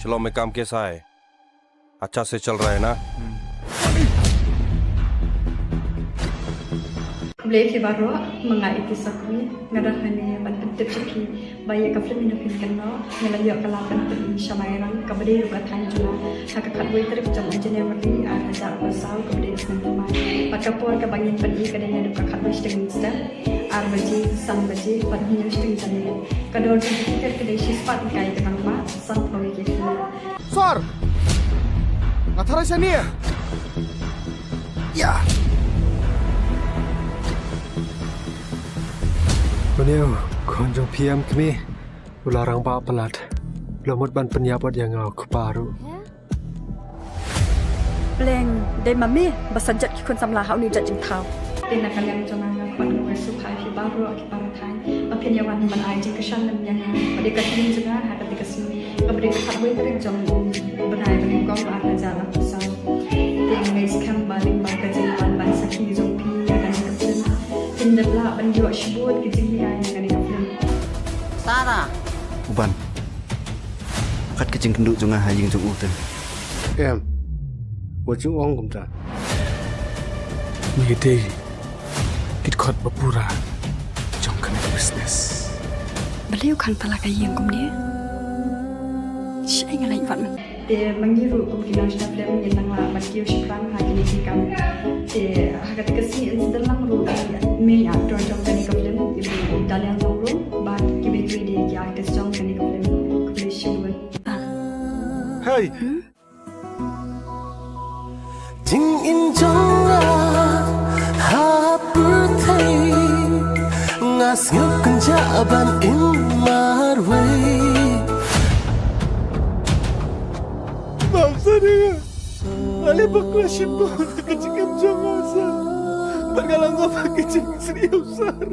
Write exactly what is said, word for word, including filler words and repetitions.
फिल्म में काम कैसा है? अच्छा से चल रहा है ना? Khublei ïa phi baroh, ma nga Iti Sakhi, nga don hangne ban pyntip sha phi ba ïa ka film ïa Phin Kynnoh ngi la ïoh ka lad ban pynmih sha Mairang kaba dei ruh ka thaiñ jong nga ha ka khatwei tarik jong u January ar hajar arphew saw kaba dei u snem thymmai. Bad ka por kaba ngin pynmih ka dei naduh ka khatwei shiteng mynstep, ar baje, san baje bad hynñiew shiteng janmiet. Ka dor jong ki tiket ka dei shispah tyngka ïa ka nangmah, sanphew ïa ki khynnah. Sor! Nga tharai shane. Ïa. Une u khun jong phi em kmie, u la rangbah palat. U la mut ban pynïap ïa nga u kpa ruh. Pleng, dei ma me ba sa jot ki khun samla ha une u jait jingthaw. Te na ka liang jong nga nga kwah ban khublei sngewbha ïa phi baroh ki para thaiñ ba phin ïa wan ban ai jingkyrshan lem ïa nga. Ba dei ka film jong nga ha kata ka sngi kaba dei ka khatwei tarik jong u bnai ba nyngkong ba ar hajar arphew saw. Te nga ngeit skhem ba lyngba ka jingwan ban sakhi jong phi ïa kane ka film phin da lah ban ïoh shibun ki jinghikai na kane ka film. Sara. U Ban. Kat ka jingkynduh jong nga ha ïing jong u te. Em. Wat ju ong kumta. Ngi dei ki dkhot ba pura jong kane ka business. Balei u khang tala ka ïing kumne? Shaei nga la ïohi wat mynta. Te ma ngi ruh kum ki nongshna film ngin nang lah ban kiew shaphrang ha kine ki kam. Te ha kata ka sngi yn sdang lang ruh ïa i main actor jong kane ka film, i Daniel Nongrum, bad kiwei kiwei de ki artist jong kane ka film. Khublei shibun. Hey! Jingim jong nga ha pyrthei, nga sngewkynjah ban im marwei. Bam sari nga. Ale bakla shibun ka jingim jong nga sa. Bad nga la ngop ha ka jingsriew sar.